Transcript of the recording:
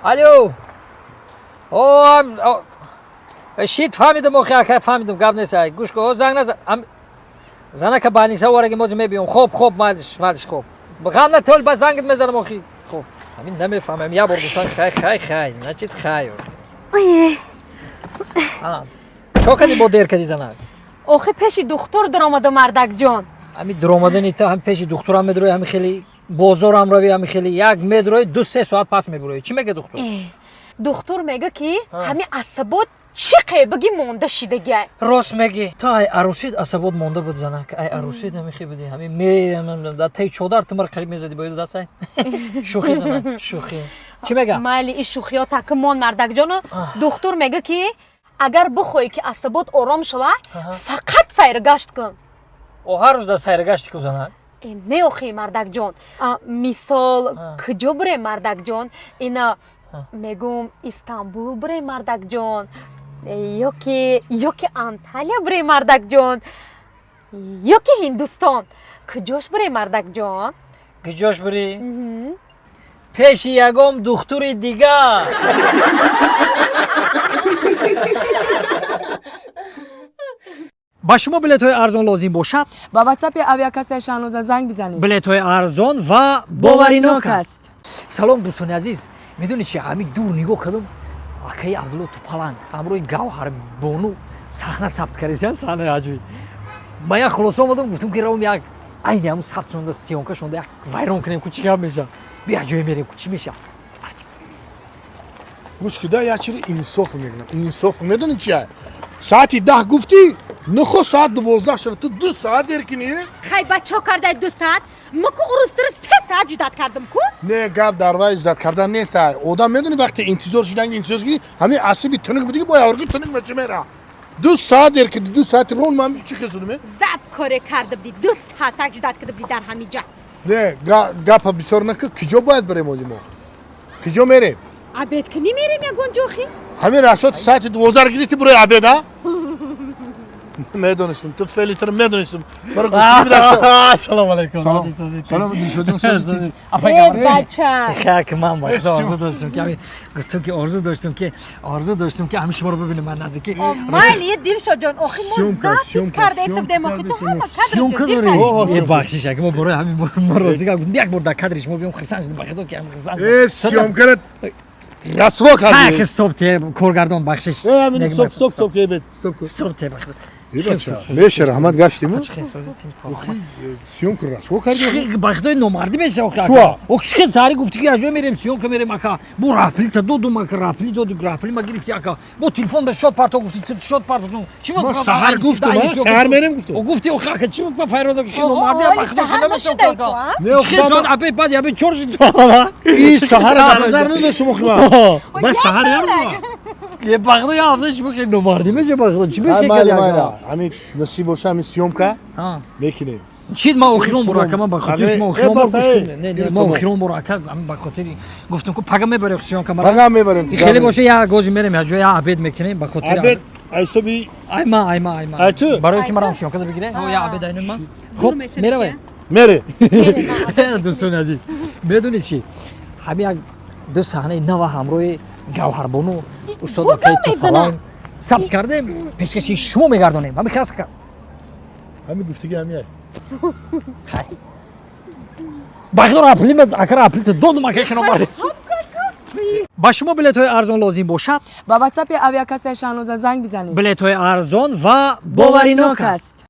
Алло. О, шит фаҳмидам, охи ака, фаҳмидам, гап нест, ай гӯш кун, занг назан. Занака больница овараги, мози мебиём. Хоб, хоб, майлиш, майлиш, хоб, ғам натол, ба зангит мезанам, охи. Хоб, ҳамин намефаҳмам, як бор гуфтан хай, хай, хай, значит хай. Чо кади, бо дер кади, занак? Охи, пеши духтур даромада, мардакҷон. Ҳами дуромадани та ҳам пеши духтурам медрои, ҳами хели бозорам рави, ҳами хели як медрои, 2-3 соат пас мебурои. Чӣ мега духтур? Духтур мега, ки ҳами асабот чӣ қебаги монда шидагиай. Рост мегӣ, ту ай арӯсид асабот монда буд, занак. Ай арӯсид ҳамихе буди, ҳами ме дар таи чодар ту мара қариб мезади бо дастай. Шӯхӣ, занак, шӯхӣ. Чӣ мега? Майли, и шӯхиё таки мон, мардакҷону. Духтур мега, ки агар бихоҳӣ, ки асабот ором шава, фақат сайргашт кун. О, ҳар рӯз дар сайргашти ку, занак. Не, охи, мардакҷон, мисол, куҷо бурем, мардакҷон? Ина мегум, Истанбул бурем, мардакҷон, ёки Анталия бурем, мардакҷон, ёки Ҳиндустон. Куҷош бурем, мардакҷон? Куҷош бурӣ? Пеши ягон духтури дигар. Ба шумо билетҳои арзон лозим бошад, ба ватсапи авиакассаи Шаҳноза занг бизанед. Билетҳои арзон ва боваринок аст. Салом, дӯстони азиз. Медонед чи, ҳамин дур нигоҳ кардам, акаи Абдулло Тупаланг ҳамроҳи Гавҳарбону саҳна сабт кардасан, саҳнаи ҳаҷвӣ. Ман як хулоса омадам, гуфтам, ки равам, як айни ҳамун сабт шонда, съёмка шонда, як вайрон кунем ку, чӣ гап меша. Бия, ҷое мерем ку, чӣ меша. Гӯш кида, як чизи инсоф мегӯям. Инсоф медонӣ чия? Соати 10 гуфтӣ, нахо соат 12 шава, ту 2 соат дер кинӣ. Хай, бачо, кардай 2 саат, ма ку урустири 3 саат ждать кардам ку. Не, гап дар вай ждать кардан нест. Одам, медонӣ, вақте интизор шидан, интизор шиди, ҳамин асиби тунук будиги, бо яврги тунук мечи мера. 2 саат дер киди, 2 саати рон ман чӣ хесудуме? Заб коре карда будӣ, 2 саатак ждать карда будӣ дар ҳамин ҷа. Не, гапа бисёр нака. Киҷо бояд бирем оди мо? Киҷо мерем? Обед кунӣ мерем ягон ҷохи. Ҳамин расот соати 12 гирифти, бурои обед, а? Медонистам, ту феъли туро медонистам. Ассалому алайкум. Салом, Дилшодин. Бача. Хак, ман ба худо орзу доштам, ки гуфтам, ки орзу доштам, ки орзу доштам, ки ҳамин шуморо бибинам ман наздикӣ. Майли, Дилшодҷон, охи мо запись кардаистам, дем, охи ту ҳама кадр. Съёмка дорӣ? Э, бахшиш, ака, мо бораи ҳамин мо розӣ гап, як бор дар кадри шумо биём, хурсанд шудам, ба худо, ки ҳам хурсанд. Э, съёмка ра расво кардӣ. Ҳак, стоп, те, коргардон, бахшиш. Стоп, стоп, стоп, стоп, стоп, те, бахшиш. Меша, раҳмат, гаштиму. Съёмка расво кардӣ. Ба худои, номардӣ меша, охи. Чуа? Ох, чӣ сари гуфтӣ, ки ажо мерем, съёмка мерем, ака. Бу рафлита додум, ака, рафли доду, рафли ма гирифти, ака. Бо телефон ба шот парто гуфтӣ, шот парто. Чӣ? Ма саҳар гуфтум, саҳар мерем гуфтум. Гуфти, охи, ака, чӣ ба файрода, ки номардӣ, ба худо, намешав, ака. Чӣ сон абе, баъд абе чор шуд. И саҳар дар назар надоштум, охи ма. Ба саҳар яру. Е, ба худо, я ҳафта шумо хеле номардӣ меша, ба худо, чӣ мекунӣ? Ҳамин насиб боша, ҳамин съёмка мекунем. Чид, ман охирон бор, ака, ман ба хотири шумо охирон бор, гӯш кун. Не, ман охирон бор, ака, ба хотири гуфтам ку, пага мебарем съёмка мара. Пага мебарем. Хеле боша, як гози мерем, як ҷоя як обед мекунем, ба хотири обед айсоби. Айма, айма, айма. Ай ту. Барои ки марам съёмка да бигире, як обед айнун ман. Хуб, меравем. Мере. Дӯстони азиз, медонед чи, ҳамин як ду саҳнаи нава ҳамроҳи Гавҳарбону, устод акаи Тупаланг сабт кардем, пешкаши шумо мегардонем. Ҳамин хас. Ҳамин гуфтуги ҳамин. Ба худо, раплима, ака, раплита додум, ака, хиномард. Ба шумо билетҳои арзон лозим бошад, ба ватсапи авиакассаи Шаҳноза занг бизанед. Билетҳои арзон ва боваринок аст.